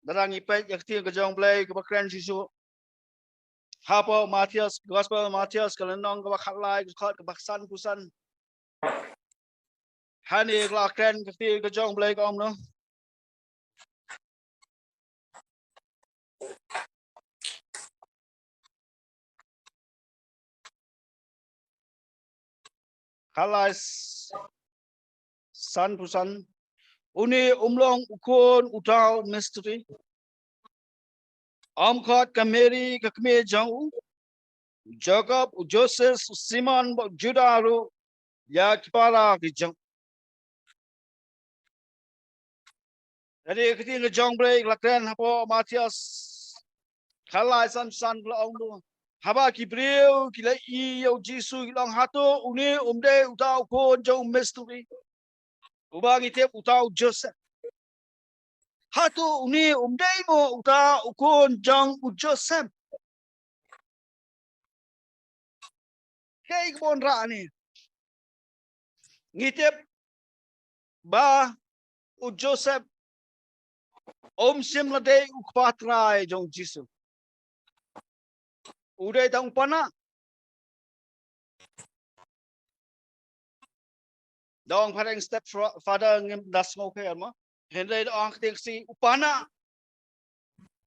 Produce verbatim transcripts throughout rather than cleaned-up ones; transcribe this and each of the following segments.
Lada ngi peit ïa ka ktien ka jong Blei kaba kren shisha. Hapoh Mathaios, Gospel Mathaios, ka lynnong kaba khatlai, ka dkhot kaba sanphew san. Hangne ka la kren ka ktien ka jong Blei ka ong kumno. Khatlai s-, sanphew san. Une um long u khun uta u mistri. Ym khot ka Mary ka kmie jong u, u Jakob, u Joses, u Simon bad u Juda ruh, ïa ki para ki jong. Lada ka ktien ka jong Blei ka la kren hapoh Mathaios khatlai sanphew san ka la ong kumno. Haba ki briew ki la ïohi ïa u Jisu ki la ong, hato une um dei uta u khun jong u mistri, uba ngi tip uta u Joseph? Hato une um dei mo uta u khun jong u Joseph? Kaei kaba wanrah hangne? Ngi tip ba u Joseph um shym la dei u kpa trai jong u Jisu. U dei tang u pana. Da ong phareng step fa-, father ngim da sngew kher mo. Hynrei da ong ktien Khasi u pana.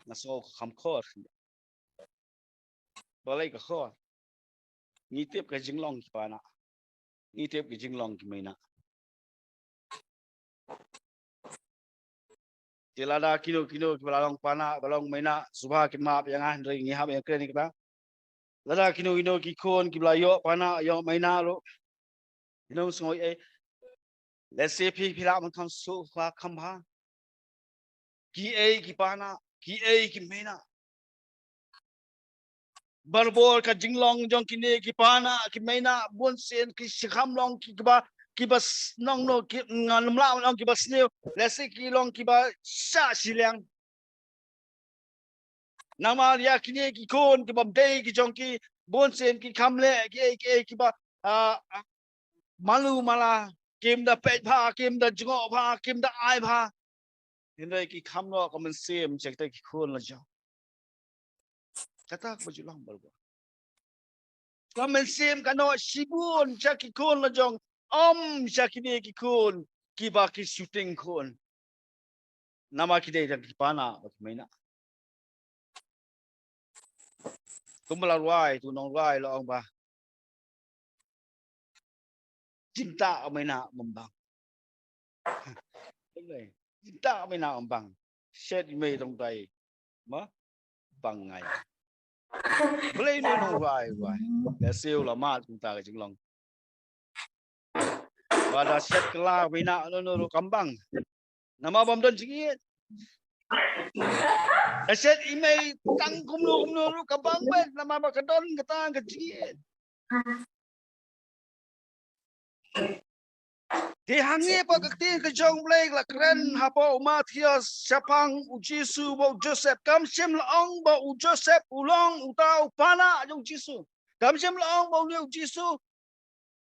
Nga sngew kham khor. Balei ka khor? Ngi tip ka jinglong ki pana. Ngi tip ka jinglong ki meinah. Te lada kino kino kiba la long pana, ba long meinah, sngewbha kin map ïa nga, hynrei ngi hap ïa kren ïa kata. Lada kino kino ki khun kiba la ïoh pana, ïoh meinah ruh. Kino sngew ei. Lehse phi phi lah ban kham suk, kham bha. Kiei ki pana, kiei ki meinah. Barabor ka jinglong jong kine ki pana ki meinah, bun sien ki shim kham long ki, kiba, kiba s-, nongno ki, ngan ym lah ban ong kiba sniew, lehse ki long kiba shah shiliang. Namar ïa kine ki khun kiba ym dei ki jong ki, bun sien ki kham leh kiei kiei kiba, ah, ah, malu mala, kim da peit bha, kim da jngoh bha, kim da ai bha. Hynrei ki kham noh ka mynsiem sha kita ki khun la jong. Kata kaba ju long barabor. Ka mynsiem ka noh shibun sha ki khun la jong, ym sha kine ki khun kiba ki shooting khun. Namar ki dei tang ki pana bad ki meinah. Kumba la rwai tu nongrwai la ong ba, jingtah meinah mymbang. Jingtah meinah mymbang. Shet i mei tang tai ma bang ngai. Balei ne nongrwai rwai? Lehse u la mad kumta ka jinglong. Ba da shet kylla meinah no no ruh kam bang. Namar bym don jingïeit. Da shet i mei tang kumno kumno ruh ka bang beit namar ba ka don kata ka jingïeit. Te hangne pat ka ktien ka jong Blei ka la kren hapoh u Mathaios shaphang u Jisu bad u Joseph. Kam shym la ong ba u Joseph u long uta u pana jong u Jisu. Kam shym la ong ba une u Jisu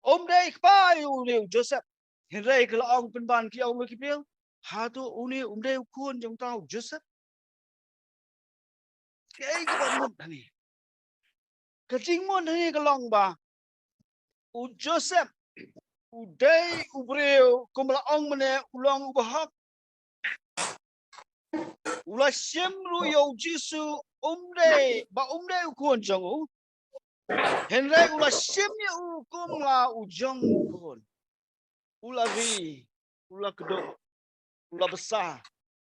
um dei kpa ïa une u Joseph. Hynrei ka la ong pynban ki ong ki briew, hato une um dei u khun jong uta u Joseph? Kaei kaba mut hangne? Ka jingmut hangne ka long ba u Joseph u dei u briew kumba la ong mynne u long u bahok. U la shim ruh ïa u Jisu um dei ba um dei u khun jong u. Hynrei u la shim ïa u kum la u jong u khun. U la ri, u la kdup, u la bsa,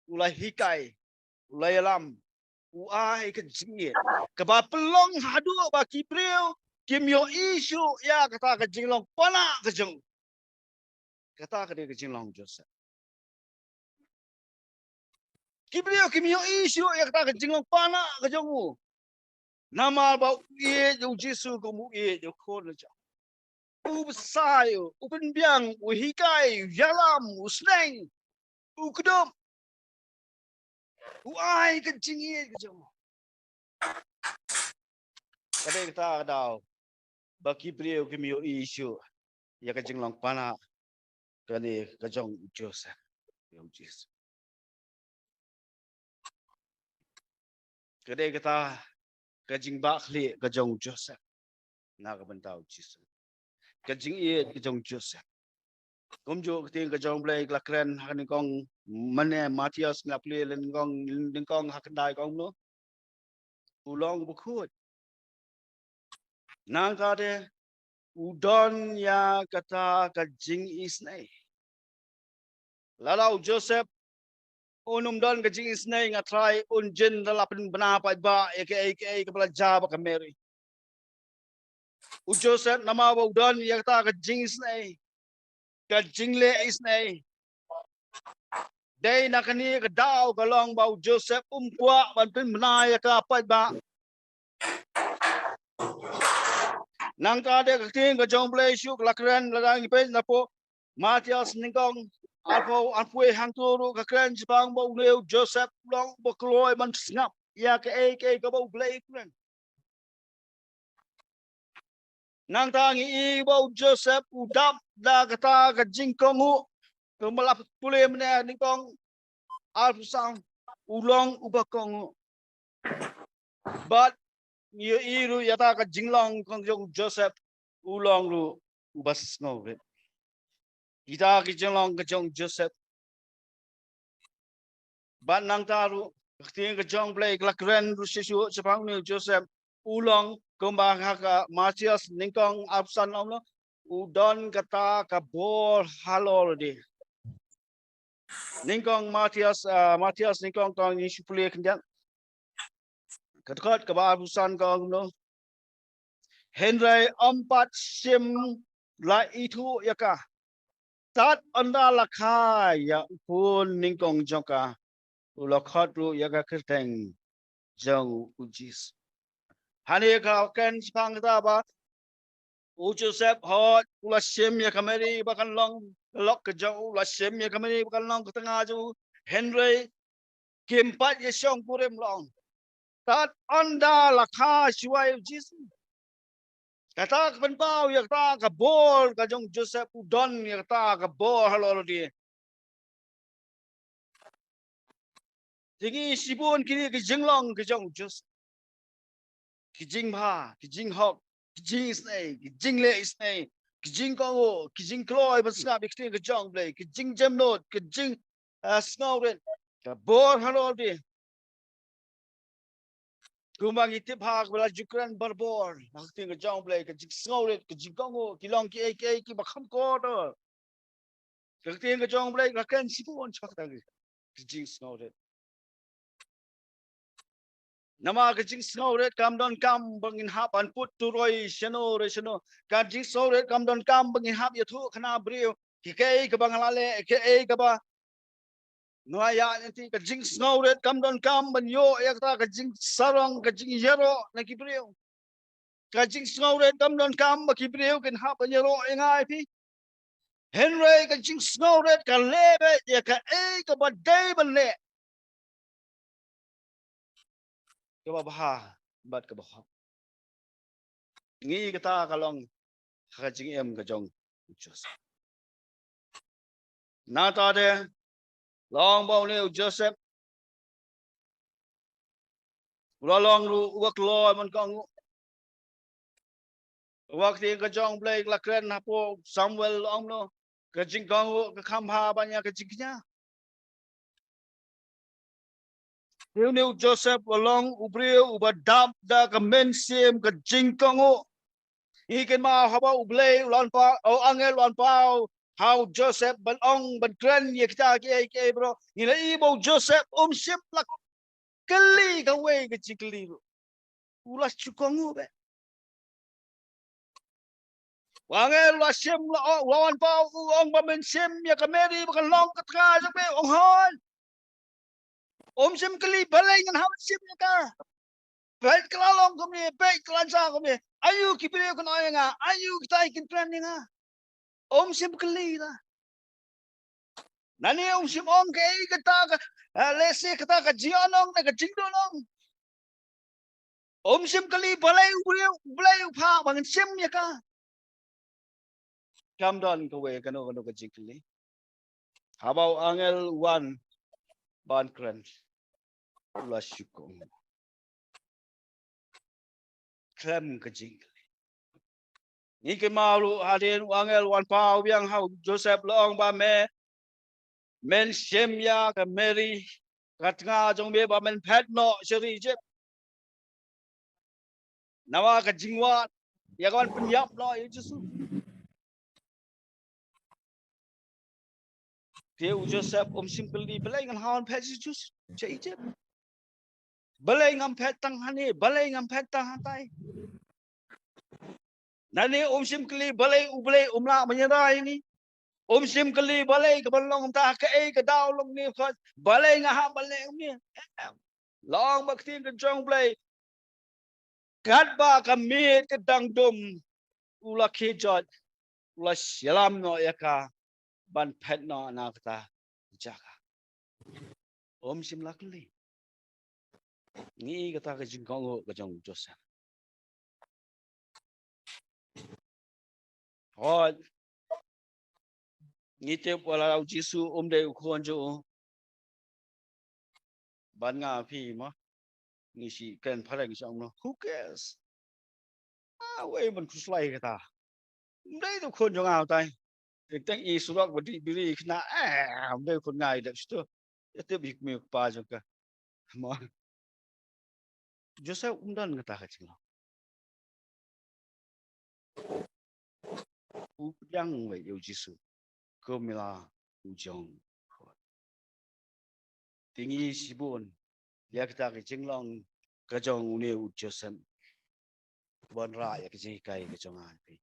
u la hikai, u la ïalam, u ai ka jingïeit kaba pynlong haduh ba ki briew kim ïohi shuh ïa kata ka jinglong pana ka jong u. Kata ka dei ka jinglong Joseph. Ki briew kim ïohi shuh ïa kata ka jinglong pana ka jong u. Namar ba u ïeit ïa u Jisu kum u ïeit ïa u khun la jong u. U bsa ïa u, u pynbiang, u hikai, u ïalam, u sneng, u kdup, u ai ka jingïeit ka jong u. Ka dei kata ka daw ba ki briew kim ïohi shuh ïa ka jinglong pana kane ka jong u Joseph ïa u Jisu. Ka dei kata ka jingbakla ka jong u Joseph na ka bynta u Jisu. Ka jingïeit ka jong u Joseph. Kumjuh ka ktien ka jong u Blei ka la kren ha nyngkong mynne Mathaios ngi la pule nyngkong, nyngkong ha khyndai ka ong kumno. U long bakhuid. Nangta te u don ïa kata ka jingisynei. Lada u Joseph un ym don ka jingisynei nga trai un jin da la pynbna paidbah ïa kaei kaei kaba la jia bad ka Mary. U Joseph namar ba u don ïa kata ka jingisynei, ka jingleh isynei. Dei na kane ka daw ka long ba u Joseph um kwah ban pynbna ïa ka paidbah. Nangta te ka ktien ka jong u Blei shuh ka la kren lada ngi peit napoh Mathaios nyngkong arphew, arphew hangto ruh ka kren shaphang ba une u Joseph u long ba kloi ban sngap ïa kaei kaei kaba u Blei u kren. Nangta ngi i ba u Joseph u dap da kata ka jingkohnguh. Kumba la pule mynne nyngkong arphew saw u long uba kohnguh. Bad ngi i ruh ïa kata ka jinglong ka jong u Joseph u long ruh uba sngewrit. Kita ki jinglong ka jong u Joseph. Bad nangta ruh ka ktien ka jong u Blei ka la kren ruh shisha shaphang une u Joseph u long kumba ha ka Mathaios nyngkong arphew san ong lo u don kata ka bor halor de. Nyngkong Mathaios, ah, Mathaios nyngkong tang ngi shu pule khyndiat. Ka dkhot kaba arphew san ka ong kumno. Hynrei ym pat shym la ithuh ïa ka. Tad ynda la kha ïa u khun nyngkong jong ka u la khot ruh ïa ka kyrteng jong u Jisu. Hangne ka kren shaphang kata ba u Joseph hooid u la shim ïa ka Mary ba kan long lok ka jong u, u la shim ïa ka Mary ba kan long ka tnga jong u. Hynrei kim pat ïa shongkurim long. Tad ynda la kha shuwa ïa u Jisu. Kata ka pynpaw ïa kata ka bor ka jong u Joseph u don ïa kata ka bor halor de. Te ngi shibun kine ki jinglong ka jong u Joseph. Ki jingbha, ki jinghok, ki jingisynei, ki jingleh isynei, ki jingkohnguh, ki jingkloi ban sngap ïa ka ktien ka jong u Blei, ki jingjemnud, ki jing, ah, sngewrit, ka bor halor de. Kumba ngi tip ha kaba la ju kren barabor, ha ka ktien ka jong u Blei, ka jingsngewrit, ka jingkohnguh, ki long kiei kiei kiba kham kordor. Ka ktien ka jong u Blei ka kren shibun shaphang kata ka jingsngewrit. Namar ka jingsngewrit kam don kam ba ngin hap ban put turoi shano re shano. Ka jingsngewrit kam don kam ba ngin hap ïathuh khana briew. Ki kaei kaba nga la leh, kaei kaba nga ïa lynti, ka jingsngewrit kam don kam ban ïoh ïa kata ka jingsarong, ka jingïaroh na ki briew. Ka jingsngewrit kam don kam ba ki briew kin hap ban ïaroh ïa nga ïa phi. Hynrei ka jingsngewrit ka leh beit ïa kaei kaba dei ban leh. Kaba bha bad kaba hok. Ngi kata ka long ha ka jingim ka jong u Joseph. Nangta de long ba une u Joseph u la long ruh uba kloi ban kohnguh. Uba ktien ka jong u Blei ka la kren hapoh Samuel long no ka jingkohnguh ka kham bha ban ïa ka jingkñia. Te une u Joseph u long u briew uba dap da ka mynsiem ka jingkohnguh. Ngi kynmaw haba u Blei u la wan paw, u angel u la wan paw ha u Joseph ban ong ban kren ïa kita kiei kiei baroh. Ngi la i ba u Joseph um shym la kylli kawei ka jingkylli ruh. U la shu kohnguh beit. U angel u la shim, la ong, u la wan paw, u ong ba men shim ïa ka Mary ba kan long ka tnga jong me, ong hooid. Um shym kylli balei ngan hap shim ïa ka. Peit ka la long kumne, peit ka la jia kumne. Aïu ki briew kin ong ïa nga, aïu kita kin kren ïa nga. Um shym kylli ta. Nangne um shym ong kaei kata ka, eh, lehse kata ka jingïalang ne ka jingduhnong. Um shym kylli balei u briew, balei u phah ba ngan shim ïa ka. Kam don kawei kano kano ka jingkylli. Haba u angel u wan ban kren, u la shu kohnguh. khlem ka jingkylli. Ngi kynmaw ruh hadien u angel u wan paw biang ha u Joseph, la ong ba me, men shim ïa ka Mary, ka tnga jong me, ba men phet noh sha ri Egypt. Namar ka jingwan ïa ka ban pynïap noh ïa u Jisu. Te u Joseph um shym kylli, balei ngan hap ban phet sha Egypt? Balei ngam phet tang hangne? Balei ngam phet tang hangtai? Nangne um shym kylli balei U Blei um lah ban ïada ïa ngi. Um shym kylli balei ka ban long kumta, kaei ka daw long ne, balei nga hap ban leh kumne. Long ba ka ktien ka jong U Blei, katba ka miet ka dang dum, u la khie jot, u la ïalam noh ïa ka ban phet noh na kata ka jaka. Um shym la kylli. Ngi kata ka jingkohnguh ka jong u Joseph. Hooid. Ngi tip ba la u Jisu um dei u khun jong u. Ban nga phi mo, ngi shu kren phareng sha u mo, who cares? Ah, wei ban khuslai kata. Um dei u khun jong nga utai. Teng teng i surok ba dih biri khynnah, eh, um dei u khun nga, i dep shuh. Ïa tip i kmie u kpa jong ka. Mo. Joseph um don kata ka jinglong. U pdiang wei ïa u Jisu kum ïa la u jong u khun. Te ngi shibun ïa kata ka jinglong ka jong une u Joseph. Ban rah ïa ka jinghikai ka jong nga phi.